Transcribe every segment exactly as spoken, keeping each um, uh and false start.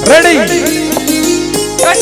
Ready? Cut.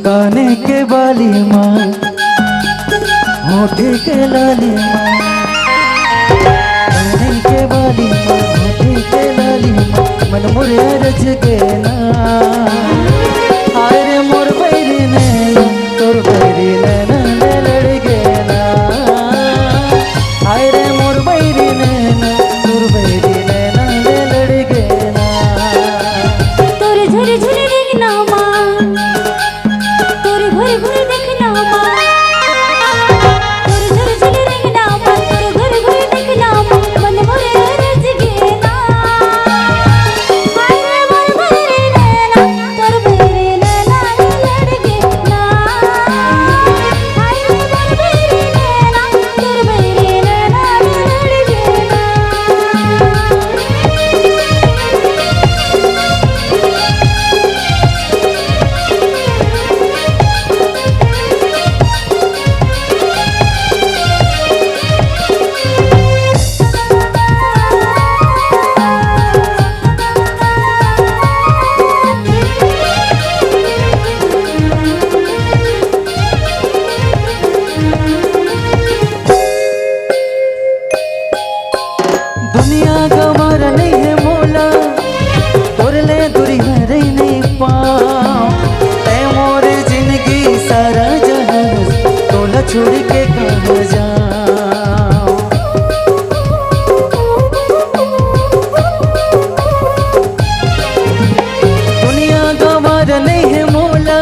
काने के बाली मा, होठे के लाली मा, काने के बाली मा, होठे के लाली मा, मन मोर अरज गे ना। हाय रे मोर बैरी नैना, तोर बैरी नैना ले लड़ गे ना। हाय रे मोर बैरी नैना, तोर बैरी नैना ले लड़ गे ना। तोर झुर झुर रेंगना मा, तोर घुर घुर देखना मा, तोर झुर झुर रेंगना मा, तोर घुर घुर देखना मा, मन मोर अरज गे ना। हाय रे मोर बैरी नैना, तोर बैरी नैना ले लड़ गे ना। हाय रे मोर बैरी नैना, तोर बैरी नैना ले लड़ गे ना। दुनिया गंवार नइ हे मोला, तोर ले दूरिहा रहि नइ पांव। तैं मोर जिनगी सारा जहान, तोला छोड़ के कहां जांव। दुनिया गंवार नइ हे मोला,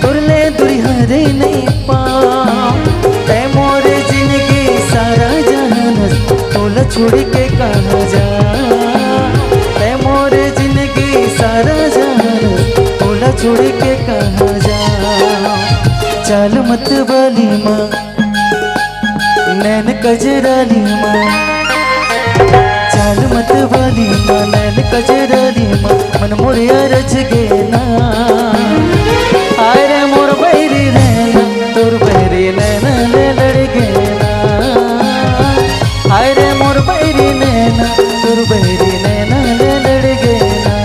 तोर ले दूरिहा रहि नइ पांव। तैं मोर जिनगी सारा जहान, तोला छोड़ के कहां जांव। तैं मोर जिनगी सारा जहान, तोला छोड़ के कहां जांव। चाल मत बाली मा, नैन कजराली मा, चाल मत बाली मा, नैन कजराली मा, मन मोर अरज गे ना। हाय रे मोर बैरी नैना, तोर बैरी नैना ले लड़ गे ना। हाय रे मोर बैरी नैना, तोर बैरी नैना ले लड़ गे ना।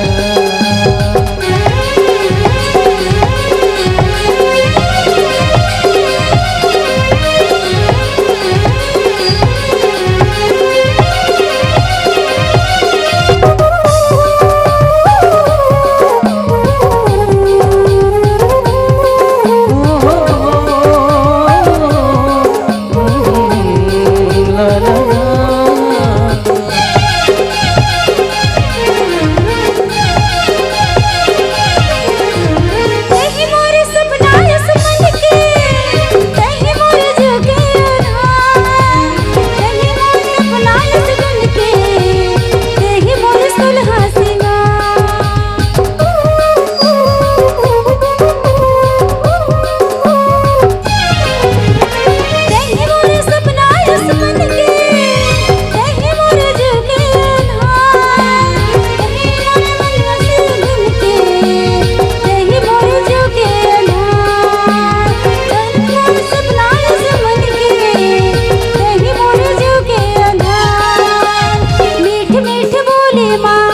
मीठ मीठ बोले माँ,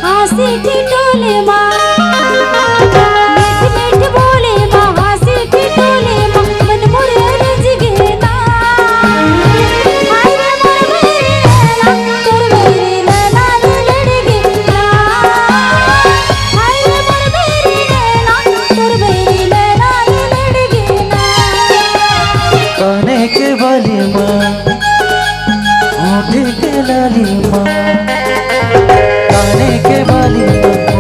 हाँसी ठिठोले माँ, मीठ मीठ बोले माँ, हाँसी ठिठोले माँ, मन मोर अरज गे ना। हाय रे मोर बैरी नैना, तोर बैरी नैना ले लड़ गे ना। हाय रे मोर बैरी नैना, तोर बैरी नैना ले लड़ गे ना। काने के बाली माँ, होठे के लाली माँ, काने के बाली माँ,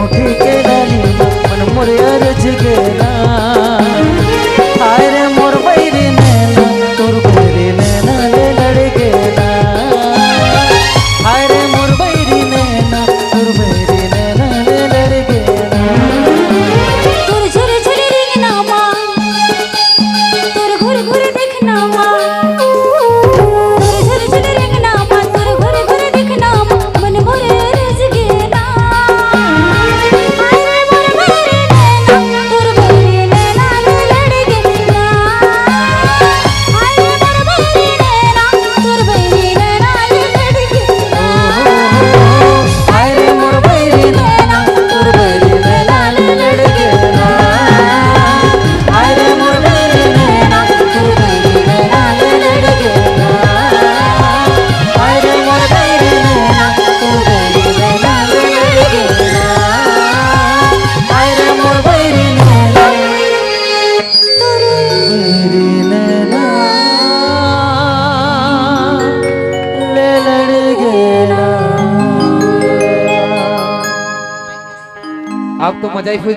आप तो मजा ही फुल